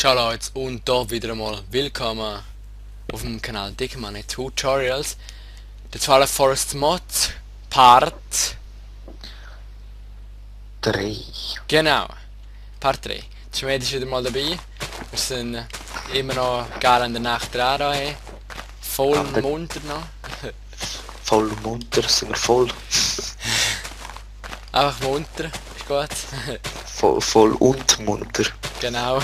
Ciao Leute und da wieder einmal willkommen auf dem Kanal Dickmann Tutorials. Der Twilight Forest Mod Part 3. genau, Part 3. Die Schmied ist wieder mal dabei. Wir sind immer noch gerne in der Nacht dran, hey. Voll Aber- munter noch. Voll munter, sind wir voll. Einfach munter, ist gut. Voll und munter. Genau.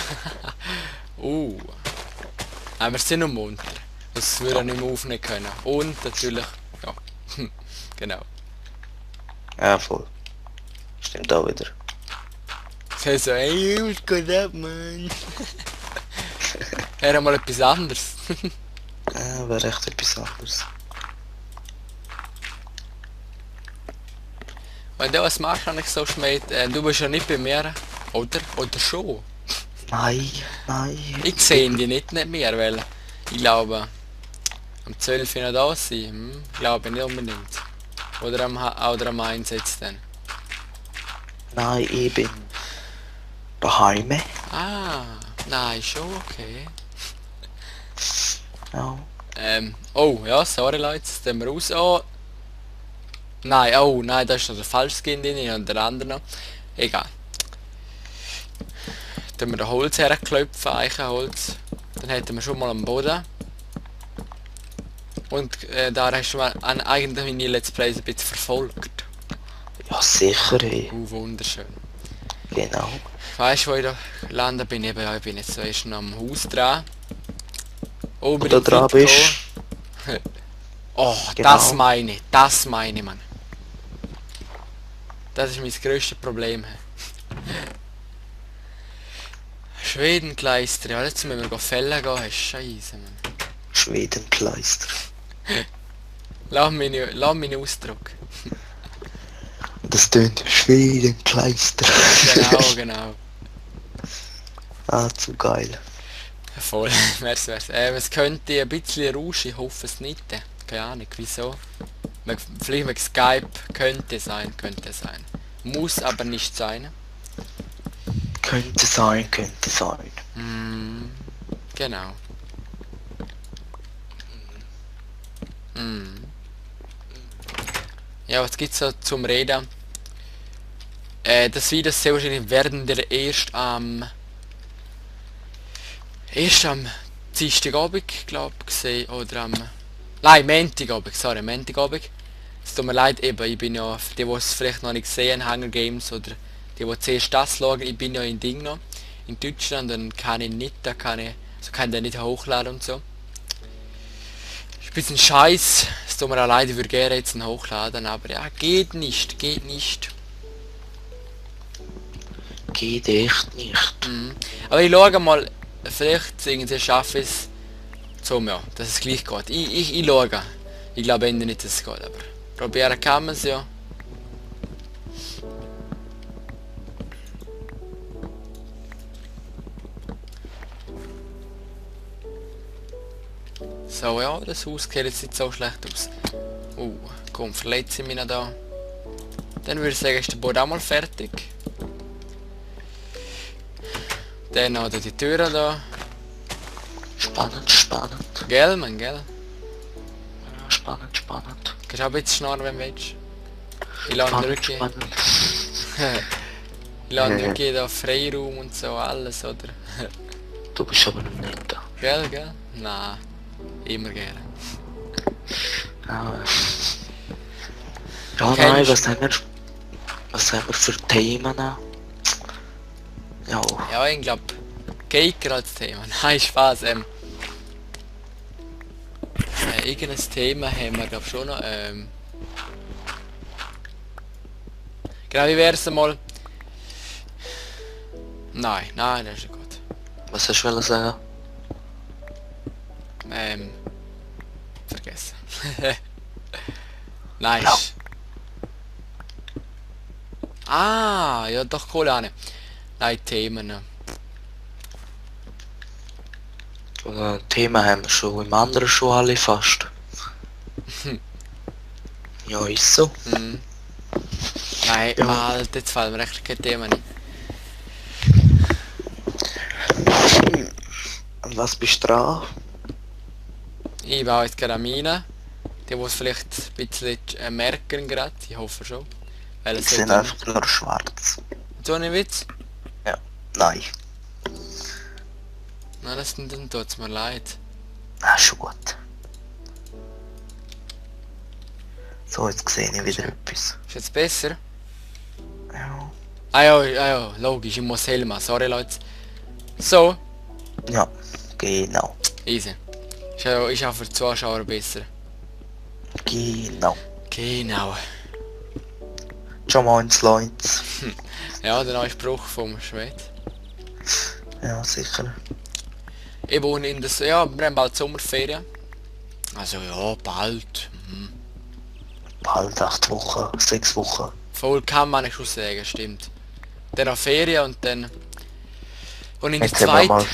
Wir sind noch munter. Das würde nicht mehr aufnehmen können. Und natürlich, ja, genau. Ja, voll. Stimmt auch wieder. So, ey, was geht ab, Mann? Hör mal etwas anderes. Ja, wäre echt etwas anderes. Wenn du was machst, habe ich so schmeckt, du bist ja nicht bei mir, oder? Oder schon? Nein. Ich sehe die nicht mehr, weil ich glaube, am 12 noch da sein, glaube ich nicht unbedingt. Oder am 1 jetzt dann. Nein, ich bin daheim. Ah, nein, schon okay. Ja. Oh, ja, sorry Leute, jetzt tun wir raus. Oh, nein, oh, nein, da ist noch der falsche Skin drin und der andere noch. Egal. Dann wir den Holz herklopfen, Eichenholz. Dann hätten wir schon mal am Boden. Und da hast du mal eigentlich meine Let's Plays ein bisschen verfolgt. Ja, sicher, ey. Wunderschön. Genau. Weißt du, wo ich da gelandet bin? Eben, ja, ich bin jetzt zuerst noch am Haus dran. Und da dran bist. Oh, Genau. das meine ich, Mann. Das ist mein grösstes Problem. Schwedenkleister, ja, jetzt müssen wir fällen gehen, hey, Scheiße, Mann. Schwedenkleister. Lass mich Ausdruck. Das tönt Schwedenkleister. Genau. Ah, zu geil. Voll, merci. Es könnte ein bisschen rauschen, ich hoffe es nicht. Keine Ahnung, wieso. Vielleicht mit Skype könnte sein. Muss aber nicht sein. Könnte sein. Genau. Ja, was gibt's so zum Reden? Das Video sehr wahrscheinlich werden wir erst am Dienstagabend, glaube ich, gesehen, oder am... Nein, Montagabend. Es tut mir leid, eben, ich bin ja, für die, die es vielleicht noch nicht gesehen, Hunger Games, oder die zuerst das schauen, ich bin ja in Ding noch, in Deutschland, dann kann ich nicht, kann den nicht hochladen und so. Ist ein bisschen scheiß, es tut mir auch leid, ich würde gerne jetzt einen hochladen, aber ja, geht nicht. Geht echt nicht. Aber ich schaue mal, vielleicht irgendwie schaffe ich es, zum, ja, dass es gleich geht. Ich schaue. Ich glaube nicht, dass es geht, aber probieren kann man es ja. So, ja, das Haus sieht jetzt nicht so schlecht aus. Komm, verletze ich mich noch da. Dann würde ich sagen, ist der Boot auch mal fertig. Dann noch die Türen da. Spannend. Gell, Mann, gell? Ja, spannend. Kannst auch ein bisschen schnarren, wenn du willst. Ich lasse den Rücken. Ich lasse den Rücken da Freiraum und so, alles, oder? Du bist aber nicht da. Gell? Nein, immer gerne. Ja, ja Kennst nein, du- was haben wir für Themen? Ja, Ja, ich glaube, Gaker als Thema. Nein, Spaß. Irgendein Thema haben wir, glaube schon noch. Genau, wie wäre es mal? Nein, das ist ja gut. was hast du sagen? Vergessen. Nice. Ja. Ah, ja doch, cool, Anne. Nein, Themen. Oder Themen haben wir schon im anderen schon alle fast. Ja, ist so. Nein, Ja. Alter, jetzt fallen mir echt kein Thema ein. Und was bist du dran? Ich baue jetzt gerade eine Mine. Die es vielleicht ein bisschen merken gerade. Ich hoffe schon. Weil Ich es sehe sollte... einfach nur schwarz. So ein Witz? Ja. Nein. Nein, das tut's mir leid. Ah, schon gut. So, jetzt sehe ich wieder etwas. Ist jetzt besser? Ja. Ah ja, logisch, ich muss Helma. Sorry Leute. So, Ja, genau. easy. Ist auch für die Zuschauer besser. Genau. Genau. Schon mal ins Leute. Ja, der neue Spruch vom Schwed. Ja, sicher. Ich wohne in der... Ja, wir haben bald Sommerferien. Also ja, bald. Bald 8 Wochen, 6 Wochen. Voll kann man nicht schon sagen, stimmt. Dann noch Ferien und dann... Und in der Jetzt haben wir mal... zweiten...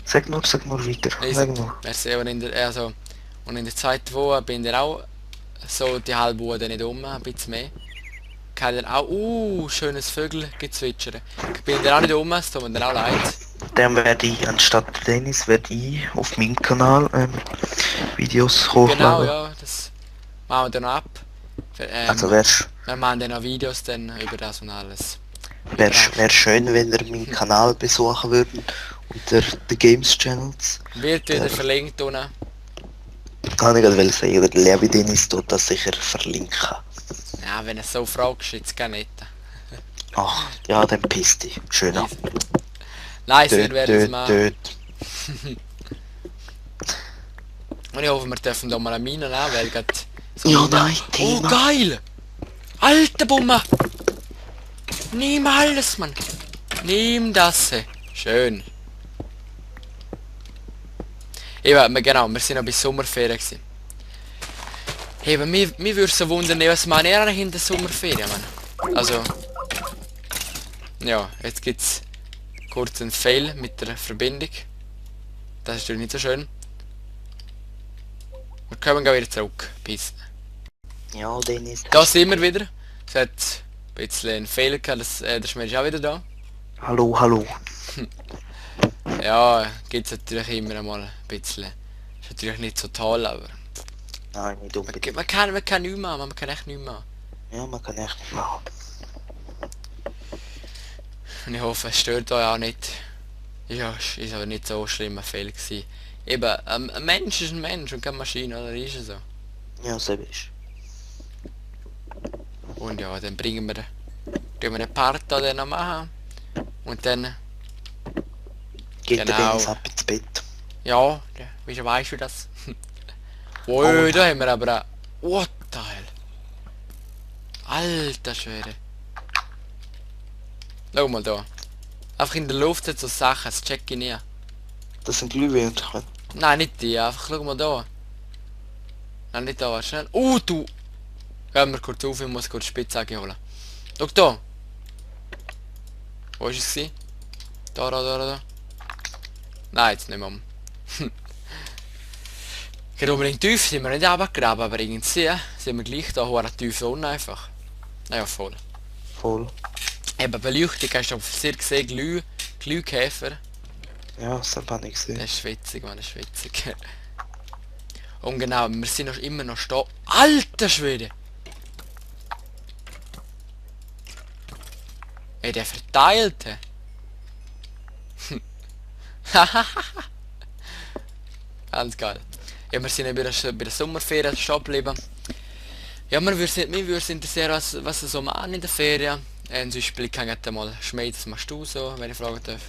Sag nur weiter. Sag nur. Merci, aber und in der zweiten Woche bin ich auch so die halbe Woche dann nicht um, ein bisschen mehr. Kann dann auch, schönes Vögel gezwitschern. Ich bin dann auch nicht um, es tut mir dann auch leid. Dann werde ich, anstatt Dennis, werde ich auf meinem Kanal Videos hochladen. Genau, ja, das machen wir dann noch ab. Also wär's Wir machen dann noch Videos dann über das und alles. wär schön, wenn ihr meinen Kanal besuchen würden unter The Games Channels. Wird wieder verlinkt unten. Kann ich gerade sagen, der liebe Dennis tut das sicher verlinken. Ja, wenn es so fragst, jetzt gar nicht. Ach, ja, dann piss dich. Schön ab. Nice, wir werden es machen. Töt. Und ich hoffe, wir dürfen da mal eine Mine nehmen, weil gerade... So Ja, Minen- nein, Oh, Thema. geil! Alter Bummer! Nimm alles, Mann! Nimm das! Schön. Eben, genau, wir sind noch bis Sommerferien gewesen. Eben, mich würde so wundern, was man eher in der Sommerferien, Mann. Also... Ja, jetzt gibt's kurz einen Fail mit der Verbindung. Das ist natürlich nicht so schön. Wir kommen gleich wieder zurück. Peace. Ja, Dennis. Da sind wir wieder. Es hat ein bisschen einen Fehler gehabt, der Schmied ist auch wieder da. Hallo, hallo. Ja, gibt es natürlich immer einmal ein bisschen. Ist natürlich nicht so toll, aber... Nein, nicht unbedingt. Man kann nichts machen, man kann echt nichts machen. Ja, man kann echt nicht machen. Und ich hoffe, es stört euch auch nicht. Ja, ist aber nicht so schlimm ein Fehler gewesen. Eben, ein Mensch ist ein Mensch und keine Maschine, oder ist es so? Ja, so bist Und ja, dann tun wir den Part da dann noch machen. Und dann, Geht der Genau. Dennis ab ins Bett. ja, wieso weißt du das? Wow, da haben wir aber ein... What the hell? Alter Schwede. Schau mal da. Einfach in der Luft sind so Sachen, das check ich nie. Das sind Glühwürmchen. Nein, nicht die, einfach schau mal da. Nein, nicht da, warte schnell. Du! Hör mir kurz auf, ich muss kurz Spitzhacke holen. Schau da! Wo ist es gewesen? Da. Nein, jetzt nicht mehr. Geht unbedingt tief, sind wir nicht runtergegraben, aber irgendwie sind wir gleich da hoch tief unten einfach. Naja, voll. Voll. Eben, Beleuchtung hast du auf sehr gesehen, Glühkäfer. Ja, das habe ich gesehen. Das ist schwitzig, man, das ist schwitzig. Und genau, wir sind noch immer noch stehen. Alter Schwede! Ey, der verteilte. Ganz geil. Ja, wir sind ja bei der Sommerferien stehen geblieben. Ja, wir würden interessieren, was sie so machen in der Ferien. Zum Beispiel, ich kann gerade mal Schmied, was machst du so, wenn ich fragen darf?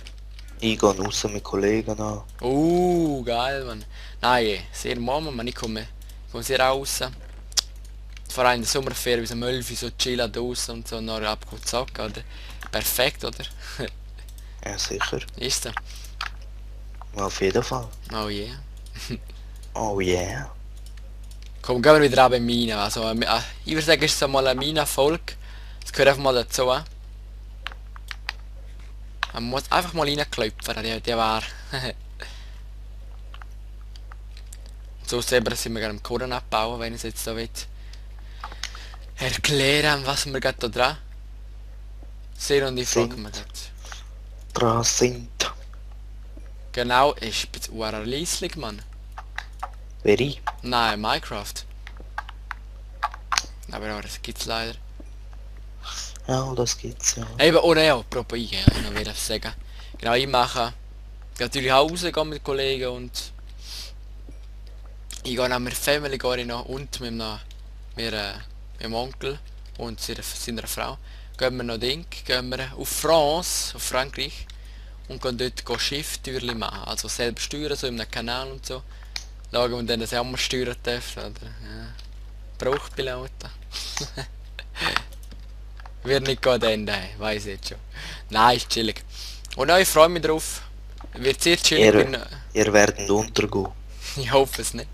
Ich gehe raus mit Kollegen an. Geil, Mann. Nein, sehr Mama, man, ich komme sehr raus. Vor allem in der Sommerferien bis um 11 Uhr so chillen draussen und so, und nachher abgeholt zocken, oder? Perfekt, oder? Ja, sicher. Ist so. Auf jeden Fall. Oh yeah. Oh yeah. Komm, gehen wir wieder ab in Mine. Also, ich würde sagen, es ist so mal eine Mine-Folge. Das gehört einfach mal dazu. Man muss einfach mal reinklopfen, die war. So selber sind wir gerade am Korn abbauen, wenn ich es jetzt so will. Erklären, was wir gerade da dran sehen, und ich frage mich gerade. Dran sind. Genau, ist ein bisschen leislich, Mann. Wer ich? Nein, Minecraft. Aber ja, das gibt's leider. Ja, das gibt's, ja. Eben, oh nein, apropos eingehen, ich noch wieder sagen. Genau, ich mache natürlich auch rausgehen mit Kollegen und ich gehe noch mit der Family gehe ich noch und mit dem Onkel und seiner Frau. Gehen wir noch gehen wir auf France, auf Frankreich und gehen dort Schifftürchen machen. Also selber steuern, so in einem Kanal und so. Schauen wir dann, dass ich auch mal steuern darf, oder? Ja. Brauchpiloten. Wird nicht gut enden, weiss ich jetzt schon. Nein, ist chillig. Und ja, ich freue mich drauf. Wird sehr chillig. Ihr werdet untergehen. Ich hoffe es nicht.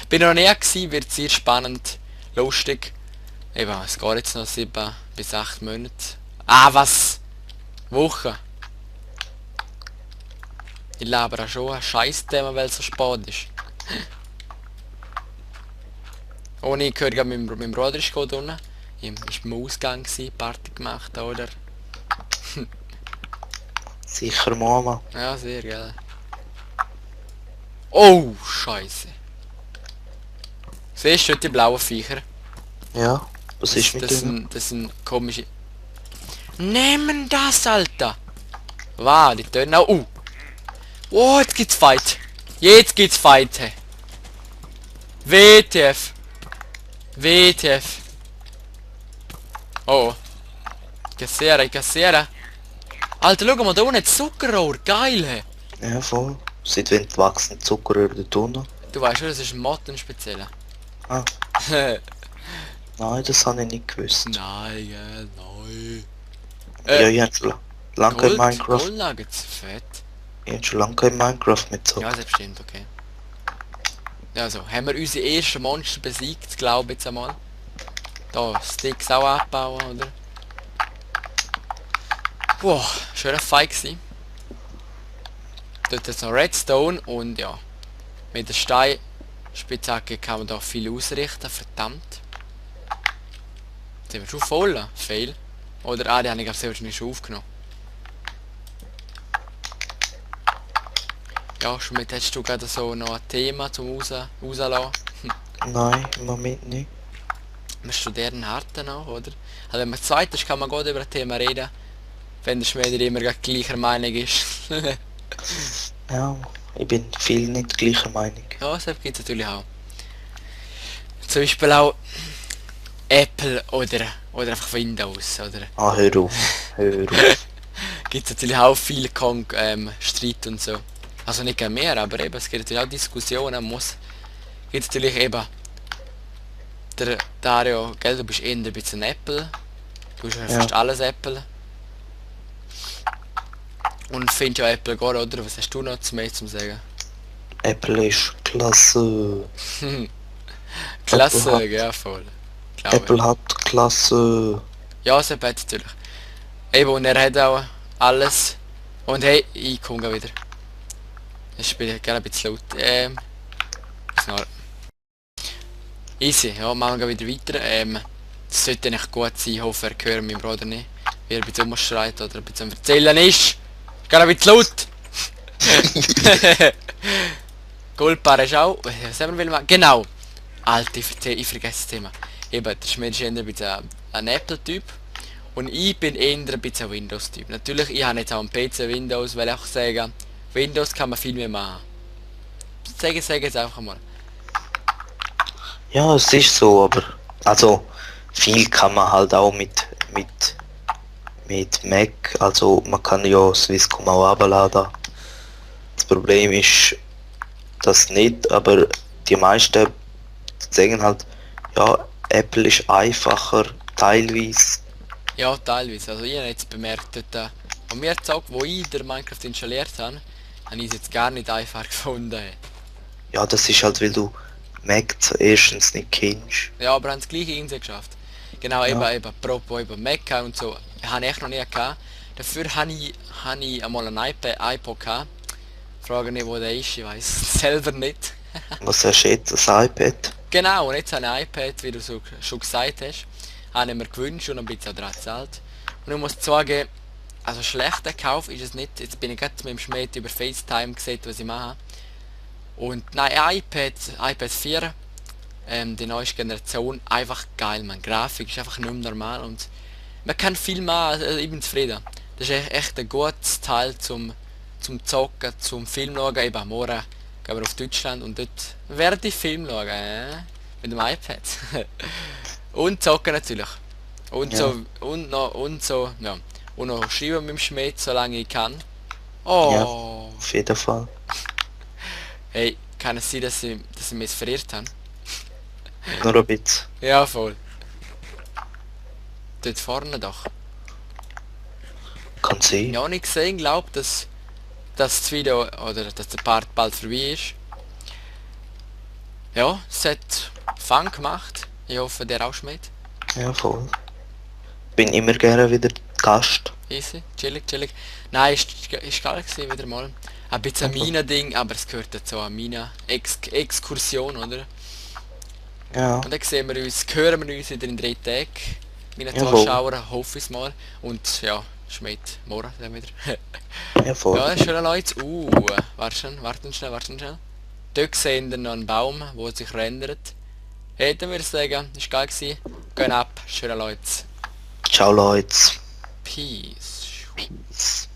Bin noch näher gewesen, wird sehr spannend, lustig. Eben, es geht jetzt noch 7 bis 8 Monate. Ah, was? Wochen? Ich laber auch schon ein Scheiß-Thema, weil es so spät ist. Ohne ich gehört, mit dem Bruder ist gerade unten. Ich war beim Ausgang, Party gemacht, oder? Sicher, Mama. Ja, sehr, gell. Oh, Scheiße. Siehst du die blauen Viecher? Ja, was ist mit dem? Das sind komische... Nehmen das, Alter! Wow, die töten auch... Oh, jetzt gibt's Fight! Jetzt gibt's Fight, hey. WTF! WTF! Oh. Kassieren. Alter, schau mal, da unten Zuckerrohr, geil, hey. Ja, voll. Seit wann wachsen Zuckerröhre dort unten? Du weißt schon, das ist ein Motten speziell. Ah, nein, das habe ich nicht gewusst. Nein, gell, nein. Ja, ich habe schon lange kein Minecraft. Gold Nuggets, fett. Ich habe schon lange kein Minecraft mit so. Ja, das stimmt, okay. Ja, also, haben wir unsere ersten Monster besiegt, glaube ich jetzt einmal. Da, Sticks auch abbauen, oder? Boah, schöner Fight gewesen. Dort jetzt noch Redstone und ja. Mit der Steinspitzhacke kann man da viel ausrichten, verdammt. Jetzt sind wir schon voll, Fail. Oder, die habe ich glaube ich nicht schon aufgenommen. Ja, schon hättest du gerade so noch ein Thema zum rauslassen. Nein, im Moment nicht. Wir studieren Harten noch, oder? Also wenn man zweit ist, kann man gut über ein Thema reden. Wenn der Schmied immer gleicher Meinung ist. Ja, ich bin viel nicht gleicher Meinung. Ja, das gibt es natürlich auch. Zum Beispiel auch Apple oder einfach Windows, oder? Ah, hör auf. Hör auf. Gibt es natürlich auch viel Streit und so. Also nicht gerne mehr, aber eben, es gibt natürlich auch Diskussionen, gibt es natürlich eben der Dario, gell, du bist eher ein bisschen Apple. Du bist ja fast alles Apple. Und findest ja Apple gut, oder? Was hast du noch zum sagen? Apple ist klasse. Klasse, ja voll. Glaube Apple hat klasse. Ja, so bett natürlich. Eben, und er hat auch alles. Und hey, ich komme wieder. Ich spiele gerne ein bisschen laut. Snarr. Easy, ja, machen wir wieder weiter. Das sollte eigentlich gut sein, ich hoffe, er hört meinen Bruder nicht. Wie er ein bisschen rumschreit oder ein bisschen am Erzählen ist. Gerne ein bisschen laut! Goldbar ist auch. Was haben wir? Genau! Alter, ich vergesse das Thema. Eben, der Schmied ist eher ein bisschen ein Apple-Typ. Und ich bin eher ein bisschen ein Windows-Typ. Natürlich, ich habe jetzt auch einen PC Windows, weil ich auch sagen, Windows kann man viel mehr machen. Sag es einfach mal. Ja, es ist so, aber also viel kann man halt auch mit Mac, also man kann ja Swisscom auch abladen. Das Problem ist das nicht, aber die meisten sagen halt, ja, Apple ist einfacher, teilweise. Ja, teilweise. Also ich habe jetzt bemerkt, dort, an mir gesagt, wo ich der Minecraft installiert habe ich es jetzt gar nicht einfach gefunden. Ja, das ist halt, weil du Mac erstens nicht kennst. Ja, aber haben es gleich irgendwie geschafft. Genau, Ja. eben apropos eben Mac und so, habe ich echt noch nie gehabt. Dafür habe ich einmal ein iPod gehabt. Frage nicht, wo der ist, ich weiß es selber nicht. Was hast du jetzt, das iPad? Genau, und jetzt habe ich ein iPad, wie du so schon gesagt hast. Habe ich mir gewünscht und ein bisschen daran gezahlt. Und ich muss sagen, also schlechter Kauf ist es nicht. Jetzt bin ich gerade mit dem Schmied über FaceTime gesehen, was ich mache. Und nein, iPad 4, die neueste Generation, einfach geil, man. Grafik ist einfach nicht mehr normal und man kann viel mehr, also ich bin zufrieden. Das ist echt ein gutes Teil zum Zocken, zum Film schauen. Eben morgen gehen wir auf Deutschland und dort werde ich Film schauen, mit dem iPad. Und zocken natürlich. Und Ja. so, und so, ja. Und noch schreiben mit dem Schmied, solange ich kann. Ja. Oh, Auf jeden Fall. hey, kann es sein, dass ich mich verirrt habe? Nur ein bisschen. Ja, voll. Dort vorne doch. Kann sein. Ja, nicht gesehen, glaub, dass das Video oder dass der Part bald vorbei ist. Ja, es hat Fun gemacht. Ich hoffe, der auch Schmied. Ja, voll. Bin immer gerne wieder Gast. Easy, chillig, chillig. Nein, ist geil gewesen, wieder mal. Ein bisschen ein Okay. Mina-Ding, aber es gehört dazu, eine Mina-Exkursion, oder? Ja. Und dann hören wir uns wieder in 3 Tagen. Meine Jawohl. Zuschauer, hoffe ich mal. Und ja, Schmied, morgen dann wieder. Ja, voll. Ja, schöne Leute. Warten schnell. Dort sehen wir noch einen Baum, der sich rendert. Hätten wir sagen, ist geil gewesen. Gehen ab, schöne Leute. Ciao Leute. Peace. Peace.